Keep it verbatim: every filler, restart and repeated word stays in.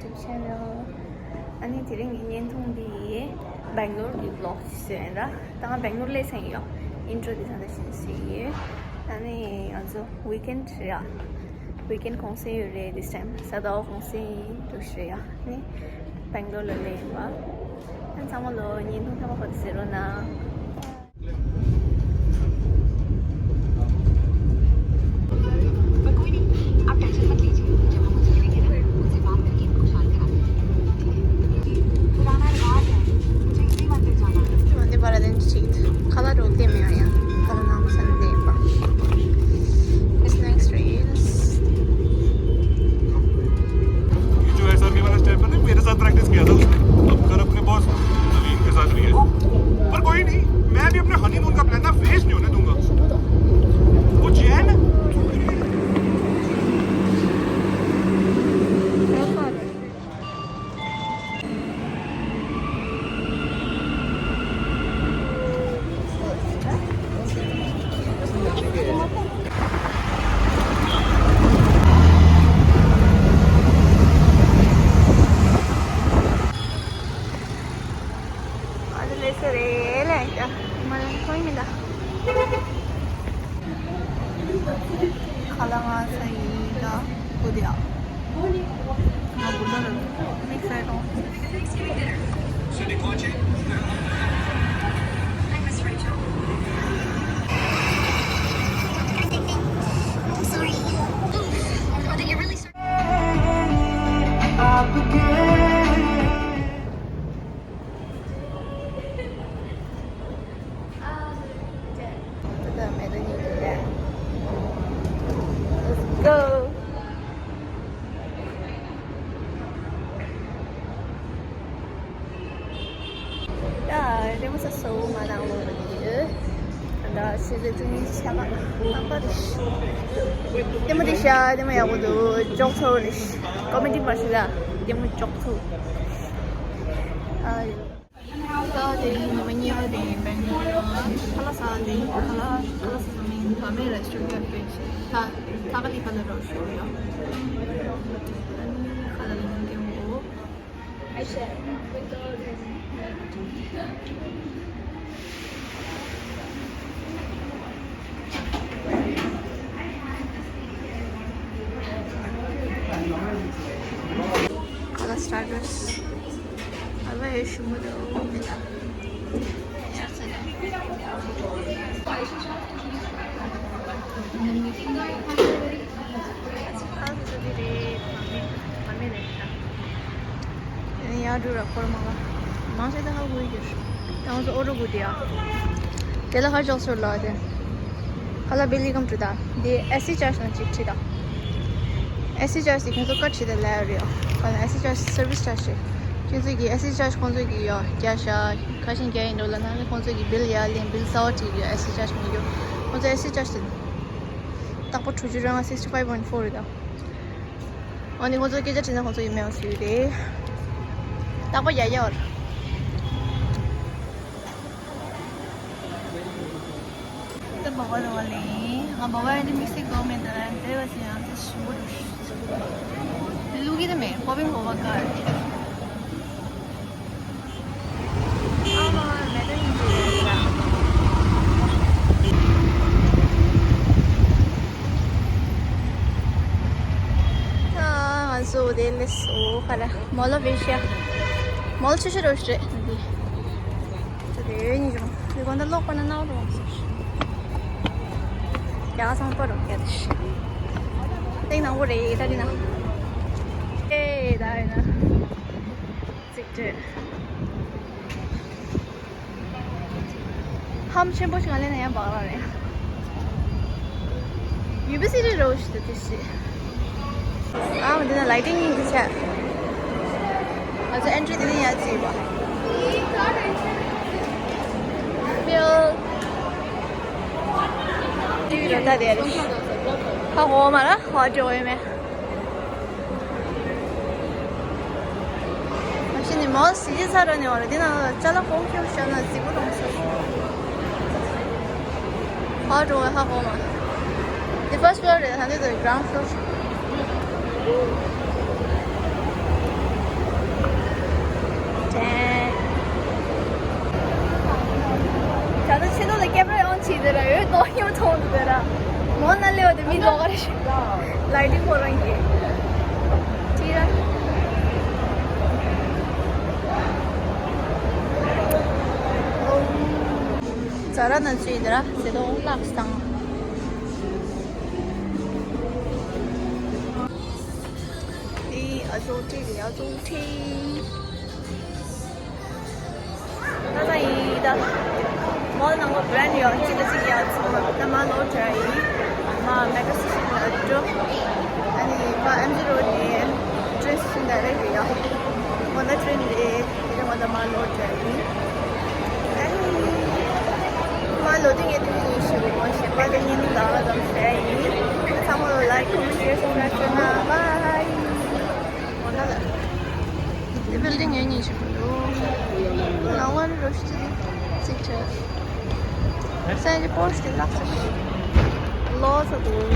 YouTube channel. ཨ་ནི་དེ་རིང་གི་བརྙན་ཐུང་འདི་སྦེང་ལོར་གྱི་vlog ཞིག་བཟོས་ཡིན་ར། ད་ང་སྦེང་ལོར་སླེབས་ཚར་ཡོད། Intro འདི་ཚང་ད་བྱིན་ཟིན་ཡོད། ཨ་ནི་ང་ཚོ་weekend རེད་ཡ། Weekend གུང་སེང་ཡོད་རེད། This time གཟའ་ཟླ་བ་གུང་སེང་འགྲོ་གི་རེད་ཡ། ཨ་ནི་སྦེང་ལོར་ལ་སླེབས་ཡིན་པ། ཨ་ནི་ཚང་མ་ལོ་བརྙན་ཐུང་ཐོག་མ་བར་དུ་གཟིགས་རོགས་གནང་། कोई नहीं, आप टेंशन मत लीजिए। जब हम उसे मिलेंगे ना, उनसे बात करके इनको शांत करा देंगे। ठीक है? जी, पुराना रिवाज है, मुझे इसी मंदिर जाना है। Monday para den street. Kala rote me aya. Kala nam san de pa. It's next rails. जो एसआरके वाला स्टेप है ना, मेरे साथ प्रैक्टिस किया था उसने। अब कर अपने बॉस नवीन के साथ भी है। पर कोई नहीं, मैं भी अपने हनीमून का प्लान ना वेस्ट नहीं होने दूंगा। वो Jain Let's go. ད་རེ་མོ་ས་སོ་མ་དང་ལོ་རེ་ཡོད། ད་སི་ལེ་ཏུ་ནི་ཆ་མ་རྣམ་པ་རེ་ཤི། ལྟད་མོ་དེ་ཤ་ལྟད་མོ་ཡག་པོ་འདུག་ཅོག་ཚོ་རེ་ཤི། ཀོ་མེ་ཌི་མ་ཤི་ད་ལྟད་མོ་ཅོག་ཚོ། ཨ་ཡོད། ད་དེ་ཉི་མ་གཉིས་པ་དེ་བེང་ལོར་ཁ་ལག་ཟ་ལེ། ཁ་ལག་ཁ་ལག་ཟ་ས་མིན་བ་མེ་རེ་སི་ཊོ་རན་ཊི་ལ་ཕེབས་ཤིང་ད་ད་ག་ལི་ཁ་ལག་རོ་ཤོ་ཡོད། ཨ་ནི་ཁ་ལག་ལ་ཉན་གི་འོ། ཁ་ལག་སི་ཊར་ཊར། ཨ་ལ་ཡེ་ཤུ་མོ་དོ་མེ་ལ། ཨ་ཚོ་འདི་རེད། བ་མེ་བ་མེ་རེད་ད། ཡར་འགྲོ་ར་འཁོར་མང་ལ། མང་ཆེ་ད་ཧ་གོ་གི་ཡོད། ད་ང་ཚོ་ཨོ་རོ་གུ་དེ་ཡ། དེ་ལ་ཧར་ཅོག་སོར་ལ་དེ། ཁ་ལག་བེ་ལི་ཀམ་ཀྲུ་ད། དེ་ཨེ་སི་ཅར་ཇི་ནང་ཅིག་ཁྲིད་ད། ཨེ་སི་ཅར་ཇི་དེ་ཁྱེད་ཚོ་ཀ་ཁྲིད་དེ་ལ་ཡོད་རེད་ཡ། ཁ་ལ་ཨེ་སི་ཅར་ཇི་སར་བིས་ཅར་ཇི་རེད། ཁྱེད་ཚོ་གི་ཨེ་སི་ཅར་ཇི་ཁོང་ཚོ་གི་ཡ་བརྒྱ་ཤ་ཁ་ཤས་བརྒྱ་ཡིན་འགྲོ་ལ་ན་ནི་ཁོང་ཚོ་གི་བིལ་ཡ་ལེན་བིལ་གསར་པ་ཁྲིད་ཡོད། ཨེ་སི་ཅར་ཇི་མི་ཡོད། ཁོང་ཚོ་ཨེ་སི་ཅར་ཇི་དེ། རྟག་པར་དྲུག་ཅུ་རེ་ལྔ་sixty five point four རེད་ད། ཨ་ནི་ཁོང་ཚོ་སྐད་ཆ་དྲིས་ན་ཁོང་ཚོ་ཡི་མེལ་བཟོས་ཏེ། རྟག་པར་ཡ་ཡ་བར། ད་བ་བ་ར་བ་ལེ། ང་བ་བ་ཡ་ནི་དམིགས་བསལ་གོ་མེད་ད་ར་དེ་བ་སི་ཡང་དེ་ཞིམ་པོ་འདུག་ལུག་གི་དེ་མེད་པོ་བིང་བ་བ་ག་ང་ཚོ་དེ་ལས་སོ་ཁ་ར་མོལ་ལ་བེ་ཤ་མོལ་ཆུ་ཤི་རོ་ཤི་རེད་འདི། དེ་ནི་རུང་དེ་གོང་ད་ལོག་པ་ན་ནའོ་རུང་སོ་ཤི་རྒྱ་སང་པ་རུང་རྒྱ་དེ་ཤི་སྟེང་ནང་པོ་རེད་ད་དེ་ན་ཨེ་ད་ཡིན་ན། ཚིག་བྲིས། ཧམ་ཆེན་པོ་ཞིག་ང་ལེན་ན་ཡང་བག་ལ་རེད། ཡུ་བི་སི་ཊི་རོ་ཞིག་ཏུ་དེ་ཞིག་ཨ་མ་འདི་ན་ལའི་ཊིང་ཡིན་གྱི་ཆ། ང་ཚོ་ཨེན་ཊི་རི་འདི་ནས་ཡར་བརྩིས་པ། ཕིལ། ཏི་ཝི་རོ་ད་དེ་རེད། ཧ་གོ་མ་ར་ཧ་འགྲོ་ཡོད་མེད། ཕྱི་ནས་མོ་སི་ཏི་ཚ་ར་ནས་བ་ར་འདི་ནང་ལ་ཅ་ལག་ཧོང་ཁྱོད་བཞག་ན་རྫིག་པོ་རུང་སོ། ཧ་འགྲོ་བའི་ཧ་གོ་མ། འདི་first floor རེད། ད་འདི་འདི་ground floor། ད་ལྟ་ཕྱི་ལོགས་ལ་ཀེམ་ར་ཨོན་བྱས་ཏེ་ར་ཡོད་དོ་ཡོད་མཐོང་འདུག་ར། མོ་ན་ལེ་བ་དེ་མི་ལོག་ག་རེ་ཞིག་ལའི་ཊིང་ཁོ་རང་གི་ཅི་ར། ཛ་ར་ན་ཅི་ཡིན་ར་ཟེར་དོ་ལགས་སང་། ཨི་ཨ་ཟོ་ཏི་རི་ཨ་ཟོ་ཏི། ད་ལྟ་ཡིན་ད། མོལ་ནང་ལ་བྷི་རེན་ཌི་ཡོད་གཅིག་དང་གཅིག་ཡོད་ཚང་མ་ད་མ་ལོ་དྲ་ཡིན། མ་མེ་ཀ་སི་ཤིན་ལ་འགྲོ། ཨ་ནི་མ་ཨེམ་ཇི་རོ་ཌི་ནས་ཊེ་རེན་སི་ཊེ་ཤིན་ཌའི་རེག་ཊི་ཡོད། མོ་ད་ཊེ་རེན་རེད། དེ་རིང་མོ་ད་མ་ལོ་དྲ་ཡིན། ཨ་ནི་མ་ལོ་དེ་ངས་དེ་ནས་ཞུ་མོ་ཞེས་པ་དེ་ངས་ནི་ད་ལ་ཙམ་བྱས་ཡིན། ཚང་མ་ལ་ལའིཀ་ཀོ་མེན་ཊི་ཤེར་སབ་སི་ཀྲའིབ་བྱས་ན་བྷའི། འོ་ན་ལ། དེ་བིལ་ཌིང་ངའི་ཉིན་ཞིག་འདུག་ང་ཝན་རོ་ཤི་ཅི་ཅིག་ཆེ། སེན་ཇི་པོ་སི་ལ་ལགས་སོ། ལོ་ས་འདུག